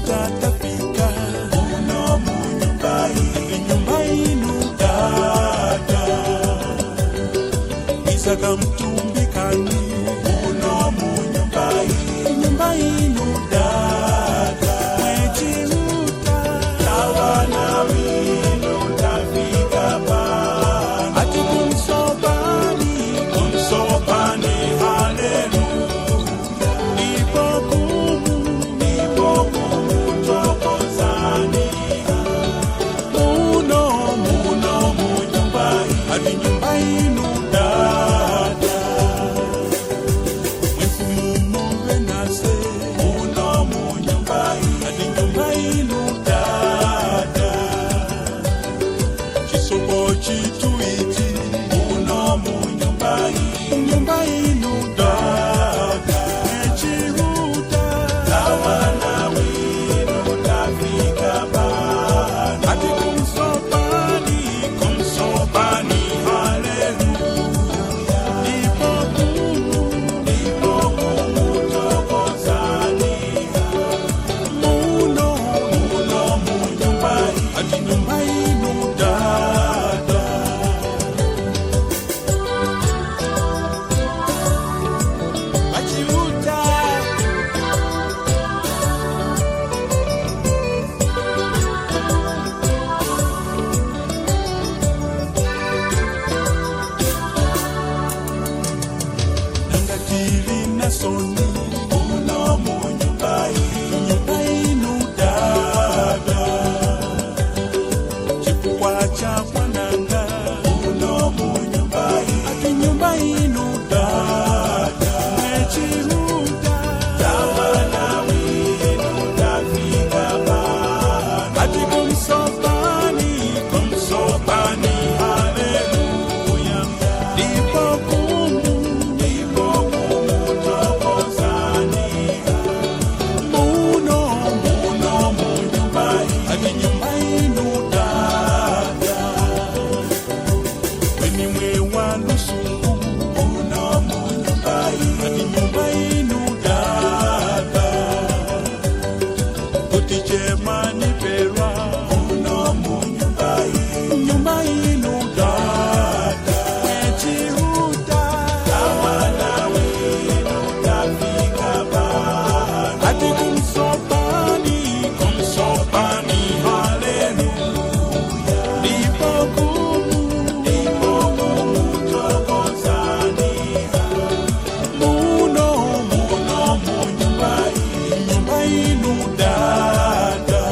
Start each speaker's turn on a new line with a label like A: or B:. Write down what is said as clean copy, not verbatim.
A: Chiuta tafika uno munyumba iyi, nyumba inu dada, Isaka mtumbikani uno munyumba iyi, nyumba inu dada, mwechiuta tawana winu tafika pano, ati kumsobani, kumsobani, haleluya, ndipo kumu, ndipo kumu tokozani muno, muno munyumba, ati nyumba inu dada, mwifumu muve nase muno munyumba, ati nyumba inu dada, chisoko chituiti muno munyumba, nyumba inu dada, echiuta tawana winu tafika pano, ati kumsobani, kumsobani, haleluya, ndipo kumu, ndipo kumu tokozani muno, muno munyumba, ati nyumba inu dada. Achiuta. Nangatili nasoni uno munyumba, nyumba inu dada, chifukwa cha mwananga uno munyumba, ati nyumba inu dada, echiuta tawana winu tafika pano, ati kumsobani, kumsobani, haleluya, ndipo kumu, ndipo kumu tokozani muno, muno munyumba, ati nyumba inu dada, wenimwe walusungu muno munyumba, ati nyumba inu dada, kuti chemaniperwa muno munyumba, nyumba inu dada, echiuta tawana winu tafika pano, ati kumsobani, kumsobani, haleluya, ndipo kumu, ndipo kumu tokozani muno, muno munyumba, nyumba inu dada.